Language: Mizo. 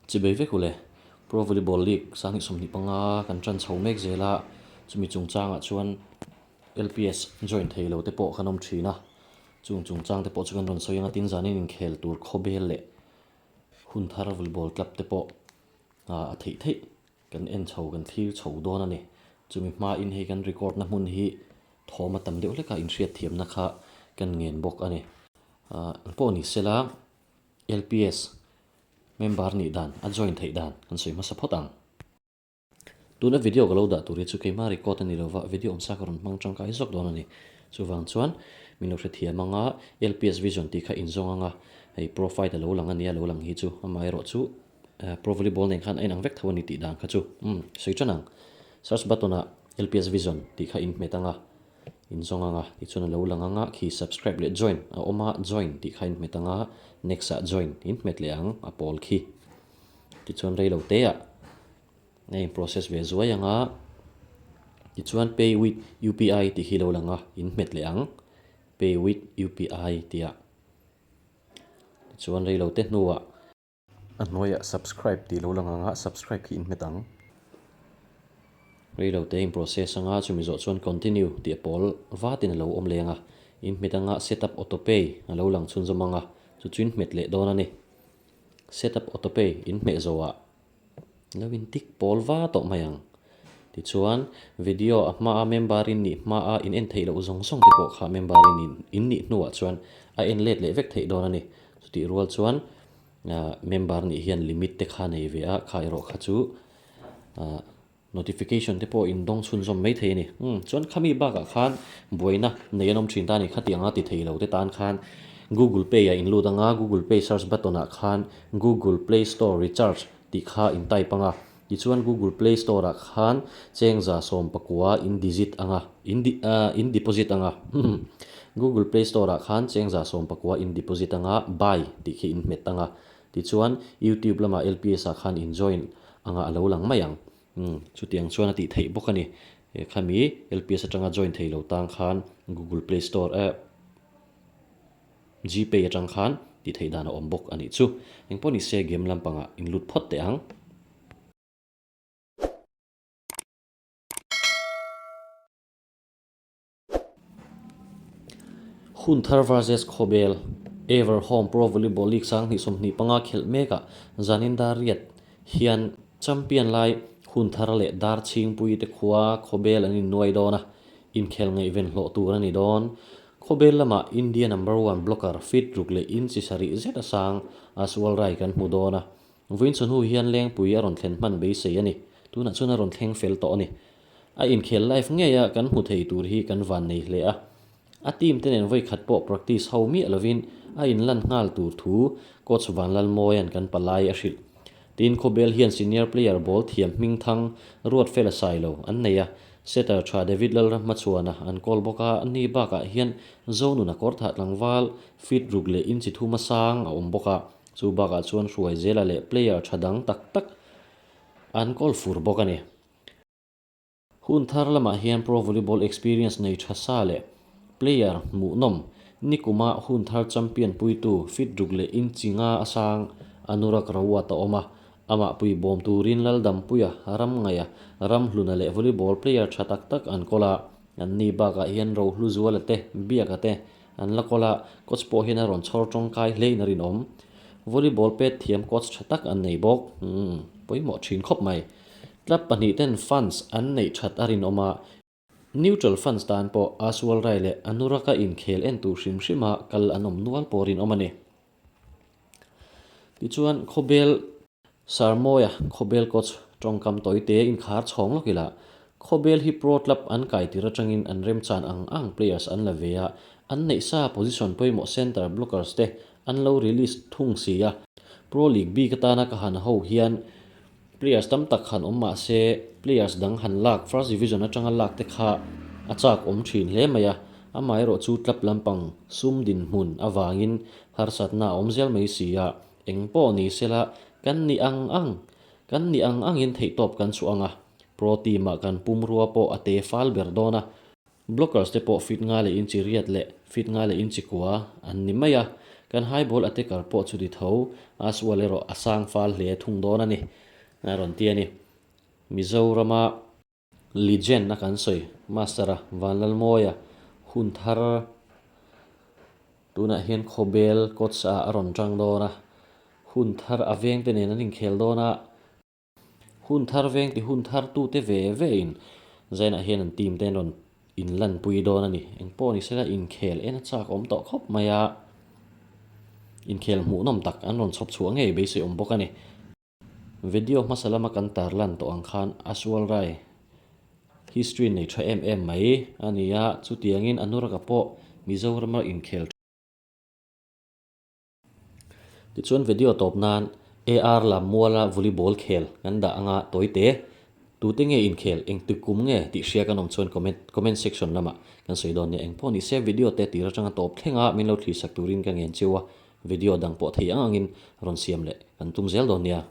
Chibei vek ule, Pro Volleyball League 2025 kan tan chho mek zel a, chumi chungchangah chuan LPS join thei lo te pawh kan awm thin a, chung chungchang te pawh chu kan rawn sawi ang a, tin zanin inkhel tur khawbel leh hun thar volleyball club te pawh a theih theih kan en chho kan thlir chho dawn a ni. Chumi hmain hei kan record na hmun hi thawm a tam deuh hlek a, inhriatthiamna kha kan ngen bawk a ni. Engpawh ni sela LPS member nih dan, a join theih dan kan sawi hmasa phawt ang. Tuna video ka lo dah tur hi chu keimah record a ni lova, video awmsa ka rawn hmang tangkai zawk dawn a ni. Chuvang chuan min lo hrethiam ang a, LPS Vision tih kha inzawng ang a, hei profile a lo lang a nia, lo lang hi chu amaherawh chu Pro Volleyball nen khan a inang vek tho a ni tih dan kha chu umm sawi tan ang. Search button ah LPS Vision tih kha inhmet ang a, inzawng ang a, tichuan a lo lang ang a, khi subscribe leh join a awm a, join tih kha inhmet ang a, next ah join inhmet leh ang a pawl khi. Tichuan rei lo te ah a in process ve zuai ang a, tichuan pay with UPI tih hi lo lang a, inhmet leh ang, pay with UPI tih ah. Tichuan rei lo te hnuah. A hnuaiah subscribe tih lo lang ang a, subscribe khi inhmet ang. Rei lo te in process anga chumi zawh chuan continue tih a pawl vatin a lo awm leng a, inhmet anga set up auto pay a lo lang chhunzawm ang a, chu chu inhmet leh dawn a ni. Set up auto pay inhmeh zawhah lo in tick pawl va tawh mai ang. Tichuan video a hmaa member in nih hmaa in en theih loh zawng zawng te pawh kha member in in nih hnuah chuan a en let leh vek theih dawn a ni. Chutih rual chuan Member nih hian limit te kha nei ve a, kha erawh kha chu notification te pawh in dawng chhunzawm mai thei a ni. Umm chuan khami bakah khan buaina nei an awm thin ta a ni, khatiang a ti thei lo te tan khan Google Pay ah in lut ang a, Google Pay search button ah khan Google Play Store recharge tih kha in type ang a, tichuan Google Play Store ah khan chengza 19 in digit ang a, in in deposit ang a, Google Play Store ah khan chengza 19 in deposit ang a, buy tih khi in hmet ang a, tichuan YouTube lamah LPS ah khan in join ang a a lo lang mai ang. Umm chutiang chuan a tih theih bawk a ni. Khami LPS atanga join thei lo tang khan Google Play Store eh Gpay atang khan tih theih dan a awm bawk a nih chu. Engpawh ni se game lampangah in lut phawt teh ang. Hun thar versus Khawbel, Ever Home Pro Volleyball League 2025 khelh mekah zanin dar riat hian champion lai hun thar leh dar chhingpui te khua Khawbel an innuai dawn a, inkhel ngaihven hlawh tur a ni dawn. Khawbel lamah India number one blocker fit ruk leh inchi sarih zet a sang Aswal Rai kan hmu dawn a, Vawiin chawhnu hian Lengpui a rawn thlen hman beisei a ni. Tunah chuan a rawn thleng fel tawh a ni. A inkhel live ngeia kan hmu thei tur hi kan van nei hle a. A team te nen vawi khat pawh practice ho miah lovin a inlan nghal tur thu coach Vanlalmawia'n kan palai a hrilh. Tin, Khawbel hian senior player ball thiam hmingthang Ruatfela Sailo an nei a, setter tha David Lalramhmachhuana an kawl bawk a, ani bakah hian Zonuna kawrthah tlangval fit ruk leh inchi thuma sang a awm bawk a. Chu bakah chuan Hruaizela leh player tha dang tak tak an kawl fur bawk a ni. Hun thar lamah hian Pro Volleyball experience nei tha sa leh player hmuhnawm nikuma hun thar champion puitu fit ruk leh inchi nga a sang Anurag Rawat a awm a, amah pui bawm turin Laldampuia, Ramngaia, Ramhluna leh volleyball player tha tak tak an kawl a, anni bakah hian Rohluzuala te, Biaka te, An la kawl a, coach pawh hian a rawn chhawr tawngkai hlein a rinawm. Volleyball pet thiam coach tha tak an nei bawk. Umm, pawimawh thin khawp mai. Club pahnih ten fans an neih that a rinawm a, neutral fans tan pawh Asual Rai leh Anurag-a inkhel en tur hrim hrima kal an awm nual pawh rinawm a ni. Tichuan, khawbel. Sarmawia khawbel coach tawngkam tawite inkhar chhawng lawk ila, khawbel hi pro club an kai tir atangin an remchan ang ang players an la ve a, an neih sa position pawimawh centre blockers te an lo release thung si a, Pro League bik atana ka han ho hian players tam tak han awm mah se players dang han lak first division atanga lak te kha a chak awm thin hle mai a, amaherawhchu club lampang sum dinhmun avangin harsatna a awm zel mai si a. Eng pawh ni sela, kan nih ang ang, kan nih ang angin theihtawp kan chhuah ang a, pro team-ah kan pumrua pawh a te fal ber dawn a, blockers te pawh fit nga leh inchi riat leh fit nga leh inchi kua an ni mai a, Kan high ball attacker pawh chuti tho, Aswal erawh a sang fal hle thung dawn a ni, a rawn ti a ni. Mizorama legend a kan sawi Master-a Vanlalmawia hun thar tunah hian Khawbel coach ah a rawn tang dawn a, hun thar a vengte nen an inkhel dawn a. Hun thar veng ti hun thar tute ve ve in Zainah hian an team te an rawn inlanpui dawn a ni. Engpawh ni sela inkhel en a chak awm tawh khawp mai a, inkhel hmuhnawm tak an rawn chhawp chhuah ngei beisei awm bawk a ni. Video hmasa lama kan tarlan tawh ang khan Asual Rai history nei tha em em mai a ni a, chutiangin Anurag-a pawh Mizorama inkhel Tichuan video tawp nan AR lam muala volleyball khel kan dah anga tawite tute nge inkhel engtik kum nge tih hria kan awm chuan comment comment section lamah kan sawi dawn nia engpawh ni se video te tir atanga tawp thlenga min lo thlir sak turin ka ngen cheu a video dang pawh thei ang angin rawn siam leh kan tum zel dawn nia.